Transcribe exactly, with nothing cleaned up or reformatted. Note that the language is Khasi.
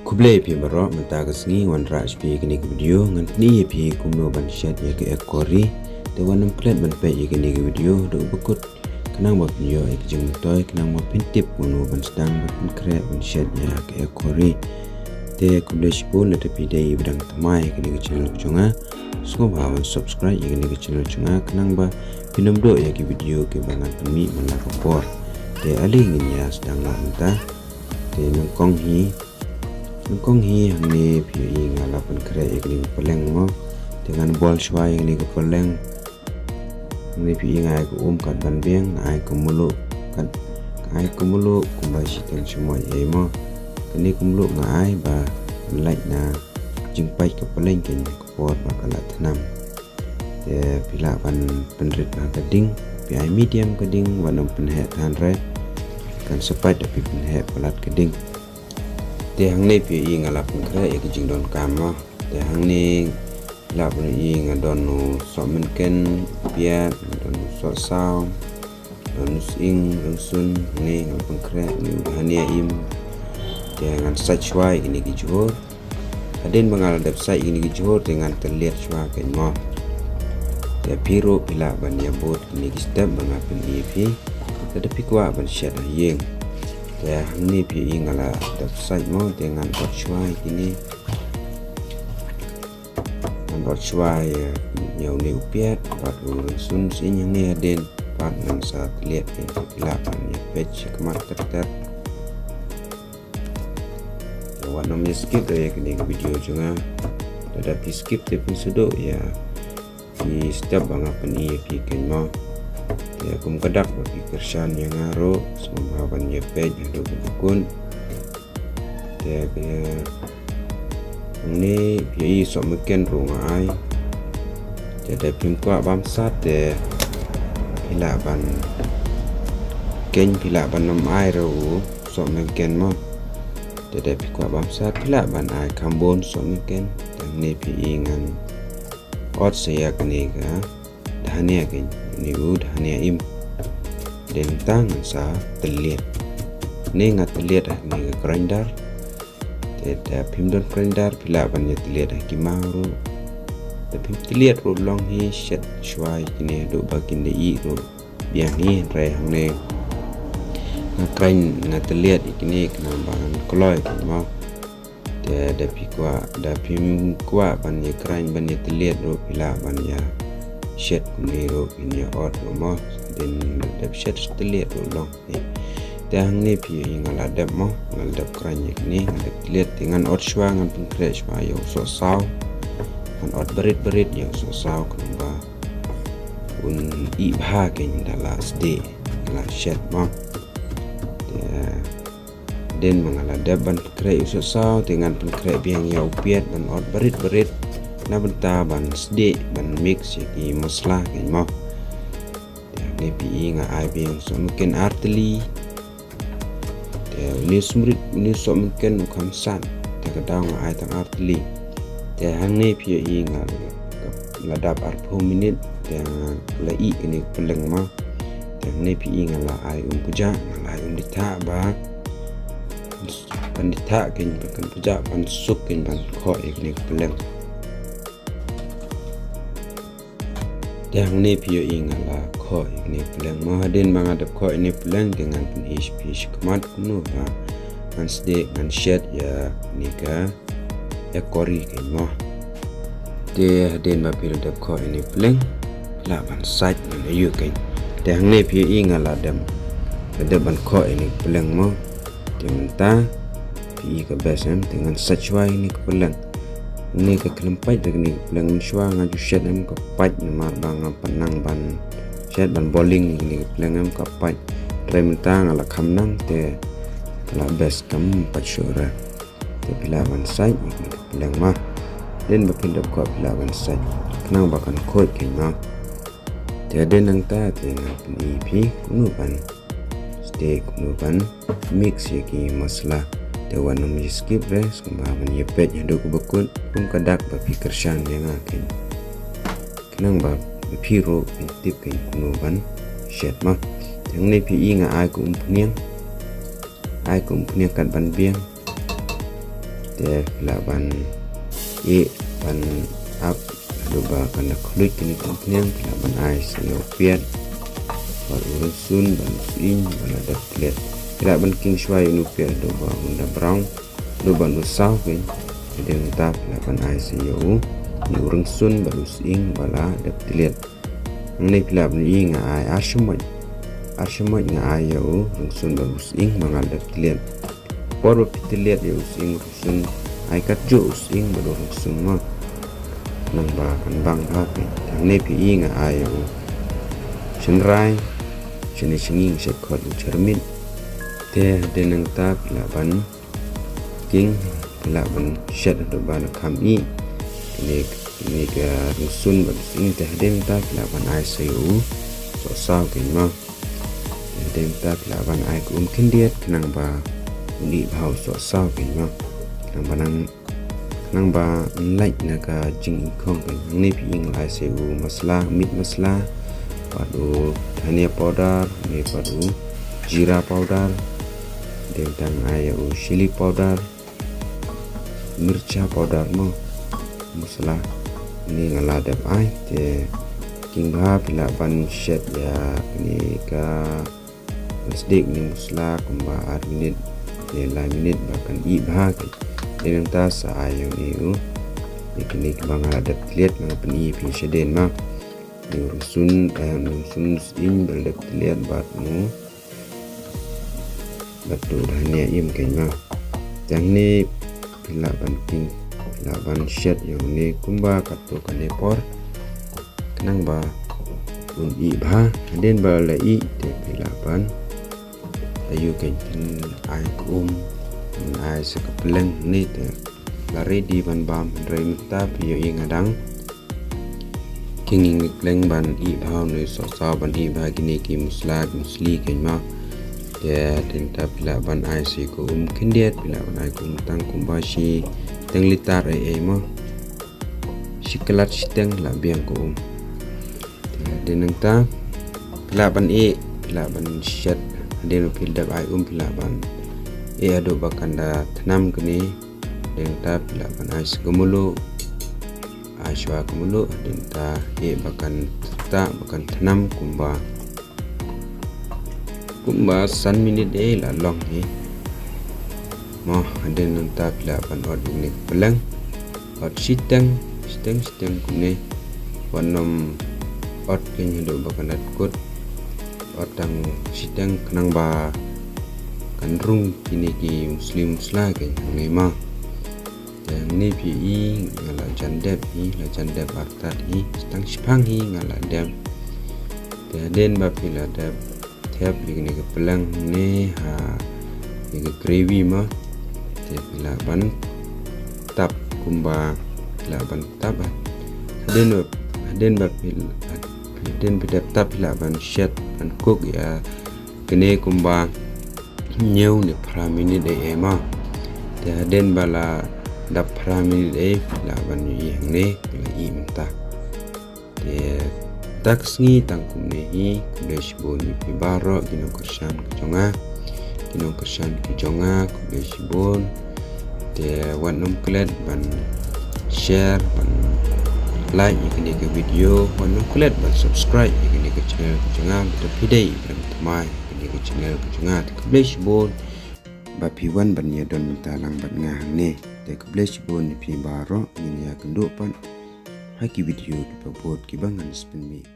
Khublei phi baroh, mynta ka sngi wanrah sha phi kane ka video, ngan pyni ïa phi kumno ban shet ïa ka egg curry. Te wat nym klet ban peit ïa kane ka video haduh ba kut, khnang ba phin ïoh ïa ka jingmyntoi, khnang ba phin tip kumno ban sdang ban pynkhreh ban shet ïa ka egg curry. Te khublei shibun lada phi dei ba dang thymmai ïa kane ka channel ka jong nga, sngewbha ban subscribe ïa kane ka channel jong nga, khnang ba phin ym duh ïa ki video kiba ngan pynmih man la ka por. Te ale ngin ïa sdang noh mynta. Te nyngkong hi, nyngkong hi hangne phi ïohi nga la pynkhreh ïa kane ka pylleng mo. Te ngan bol shuwa ïa kane ka pylleng. Hangne phi ïohi nga ai ka um kat ban biang, nga ai ka mluh kat, nga ai ka mluh kumba shiteng shamoit ei mo. Kane ka mluh nga ai ba kan lait na jingpait ka pylleng keiñ ha ka por ba ka la thnam. Te phi lah ban pynrit bha ka ding, phi ai medium ka ding, wat nym pynheh than re. Kan sa pait da phi pynheh palat ka ding. Te hangne phi ïohi nga la pynkhreh ïa ka jingdonkam mo. Te hangne phi lah ban ïohi nga don u sohmynken piat, nga don u sohsaw, don u sying, rynsun, hangne nga la pynkhreh, une u dhania im. Te ngan sait shuwa ïa kine ki jhur. Hadien ba nga la dep sait ïa kine ki jhur te ngan tylliat shuwa keiñ mo. Te phi ruh phi lah ban ïa bud kine ki step ba nga pyni ïa phi. Te lada phi kwah ban shet ha ïing. Te hangne phi ïohi nga la dep sait mo, te ngan ot shuwa ïa kine. Ngan ot shuwa ïa, ïa une u piat bad u rynsun, sying hangne hadien pat ngan sa tylliat ïa, phi lah ban ïa peit sha khmat ter ter. Te wat nym ïa skip ïa kane ka video jong nga. Lada phi skip te phin sa duh ïa ki step ba nga pyni ïa phi keiñ mo. Te kum ka dak ba phi kyrshan ïa nga ruh, sngewbha ban ïa peit haduh ba kut. Te phi, hangne phi ïohi sohmynken ruh nga ai. Te lada phim kwah bamsat te phi lah ban, keiñ phi lah ban nym ai ruh u sohmynken mo. Te lada phi kwah bamsat phi lah ban ai kham bun sohmynken. Te hangne phi ïohi ngan ot sa ïa kane ka dhania keiñ, une u dhania im. Te nangta ngan sa tylliat. Hangne nga tylliat ha kane ka grinder. Te lada phim don grinder phi lah ban ïa tylliat ha ki maw ruh. Lada phim tylliat ruh long hi, shet shuwa ïa kine haduh ba kin da ih ruh biang hi, hynrei hangne nga grind, nga tylliat ïa kine khnang ba ngan kloi keiñ mo. Te lada phi kwah, lada phim kwah ban ïa grind ban ïa tylliat ruh phi lah ban ïa shet kumne ruh, phin ïa ot ruh mo. Hadien lada phi shet tylliat ruh long. Te hangne phi ïohi nga la dep mo, nga la dep grind ïa kine, nga dep tylliat, te ngan ot shuwa, ngan pynkhreh shuwa ïa u sohsaw. Ngan ot barit barit ïa u sohsaw khnang ba un ih bha keiñ da la sdieh, da la shet mo. Te hadien ba nga la dep ban pynkhreh ïa u sohsaw, te ngan pynkhreh biang ïa u piat ban ot barit barit. Na bynta ban sdieh, ban mix ïa ki masala keiñ mo. Te hangne phi ïohi nga ai biang sohmynken ar tylli. Te une u sohmynken u kham san. Te ka daw nga ai tang ar tylli. Te hangne phi ïohi nga la dap arphew minit. Te nga la ih kane ka pylleng mo. Te hangne phi ïohi nga la ai um kjat, nga la ai um dithah ba kan dithah keiñ, ba kan kjat, ban suk keiñ, ban khoh ïa kane ka pylleng. Te hangne phi ïohi nga la khoh ïa kane ka pylleng mo. Hadien ba nga dep khoh ïa kane ka pylleng te ngan pyni sha phi shakhmat kumno ba ngan sdieh, ngan shet ïa kane ka ïa curry keiñ mo. Te hadien ba phi la dep khoh ïa kane ka pylleng, lah ban sait ngan ïa ïoh keiñ. Te hangne phi ïohi nga la dep, la dep ban khoh ïa kane ka pylleng mo. Te mynta phi ïohi ka best em, te ngan sait shuwa ïa kane ka pylleng. Kane ka khlem pait da kane ka pylleng mynshuwa nga ju shet em ka pait namar ba nga pynang ban shet ban boiling ïa kane ka pylleng em ka pait. Hynrei mynta nga la kham nang te ka la best kam pait shuh re. Te phi lah ban sait ïa kane ka pylleng mo. Hadien ba phi dep khoh phi lah ban sait khnang ba kan khuid keiñ mo. Te hadien nangta te ngan pyni phi kumno ban sdieh, kumno ban mix ïa ki masala. Te wat nym ïa skip re, sngewbha ban ïa peit haduh kaba kut, kum ka dak ba phi kyrshan ïa nga keiñ. Khnang ba phi ruh phin tip keiñ kumno ban shet mo. Te hangne phi ïohi nga ai ka umphniang. Ai ka umphniang kat ban biang. Te phi lah ban ïeh ban ap haduh ba kan da khluit kine ki umphniang, phi lah ban ai sa ïa u piat bad u rynsun bad u sying ba la dep tliat. Phi lah ban king shuwa ïa une u piat haduh ba un da brown, haduh ba un da saw kein. Hadien nangta phi lah ban ai sa ïa u, ïa u rynsun bad u sying ba la dep tliat. Hangne phi lah ban ïohi nga ai ar shamoit. Ar shamoit nga ai ïa u rynsun bad u sying ba nga la dep tliat. Por ba phi tliat ïa u sying u rynsun, ai katjuh u sying bad u rynsun mo, khnang ba kan bang bha phi. Hangne phi ïohi nga ai ïa u shynrai, shane sha ngi nga shait khot u sharmit. Te hadien nangta phi lah ban king, phi lah ban shet haduh ba la kham ïh. Kine, kine ka rynsun bad u sying. Te hadien nangta phi lah ban ai sa ïa u sohsaw kein mo. Te hadien nangta phi lah ban ai ka um khyndiat khnang ba un ïh bha u sohsaw kein mo, khnang ba nang, khnang ba un lait na ka jingïkhong kein. Hangne phi ïohi nga la ai sa ïa u masala, meat masala, bad u dhania powder, ne bad u jeera powder. Hadien nangta nga ai ïa u chilli powder, mircha powder mo, masala. Hangne nga la dep ai. Te king bha, phi lah ban shet ïa kane ka, ban sdieh kane ka masala kumba ar minit ne lai minit ba kan ïh bha kein. Hadien nangta sa ai ïa une u, ïa kine kiba nga la dep tliat, nga pyni ïa phi shadien mo. Une u rynsun, eh, une u rynsun sying ba la dep tliat bad une u bad u dhania im kein mo. Te hangne phi lah ban king, phi lah ban shet ïa une kumba katto katne por, khnang ba un ïh bha. Hadien ba la ïh te phi lah ban ïoh kein, phin ai ka um, phin ai sa ka pylleng hangne te la ready ban bam. Hynrei mynta phi ïohi nga dang king ïa ka pylleng ban ïh bha une u sohsaw, ban ïh bha kine ki masala ki masli kein mo. Te hadien nangta phi lah ban ai sa ïa ka um khyndiat, phi lah ban ai ka um tang kumba shiteng litar ei ei mo. Shi klat shiteng lah biang ka um. Te hadien nangta phi lah ban ïeh, phi lah ban shet. Hadien ba phi dep ai um phi lah ban ïeh haduh ba kan da thnam kane. Hadien nangta phi lah ban ai sa ka mluh, ai shuwa ka mluh. Hadien nangta ïeh ba kan tah, ba kan thnam kumba, kumba san minit ei la long hi mo. Hadien nangta phi lah ban ot ïa kane ka pylleng, ot shiteng, shiteng, shiteng kumne. Wat nym ot kein haduh ba kan da kut, ot tang shiteng khnang ba kan rung kine ki masli masala kein hangne mo. Te hangne phi ïohi nga la jan dep hi, la jan dep artat hi, tang shiphang hi nga la dep. Te hadien ba phi la dep thep ïa kane ka pylleng hangne ha ïa ka gravy mo. Te phi lah ban tap kumba phi lah ban tap. Hadien ba, hadien ba phi, hadien phi dep tap phi lah ban shet, ban cook ïa kane kumba hynñiew ne phra minit ei ei mo. Te hadien ba la dap phra minit ei, phi lah ban ïohi hangne ka la ïh mynta. Te tang ka sngi tang kumne hi. Khublei shibun ïa phi baroh ki nongkyrshan ki jong nga, ki nongkyrshan ki jong nga, khublei shibun. Te wat nym klet ban share, ban like ïa kane ka video, wat nym klet ban subscribe ïa kane ka channel ka jong nga, bad phi dei ban thymmai ïa kane ka channel ka jong nga. Te khublei shibun ba phi wan ban ïadon bynta lang bad nga hangne. Te khublei shibun ïa phi baroh, ngin ïakynduh pat ha ki video kiba bud kiba ngan sa pynmih.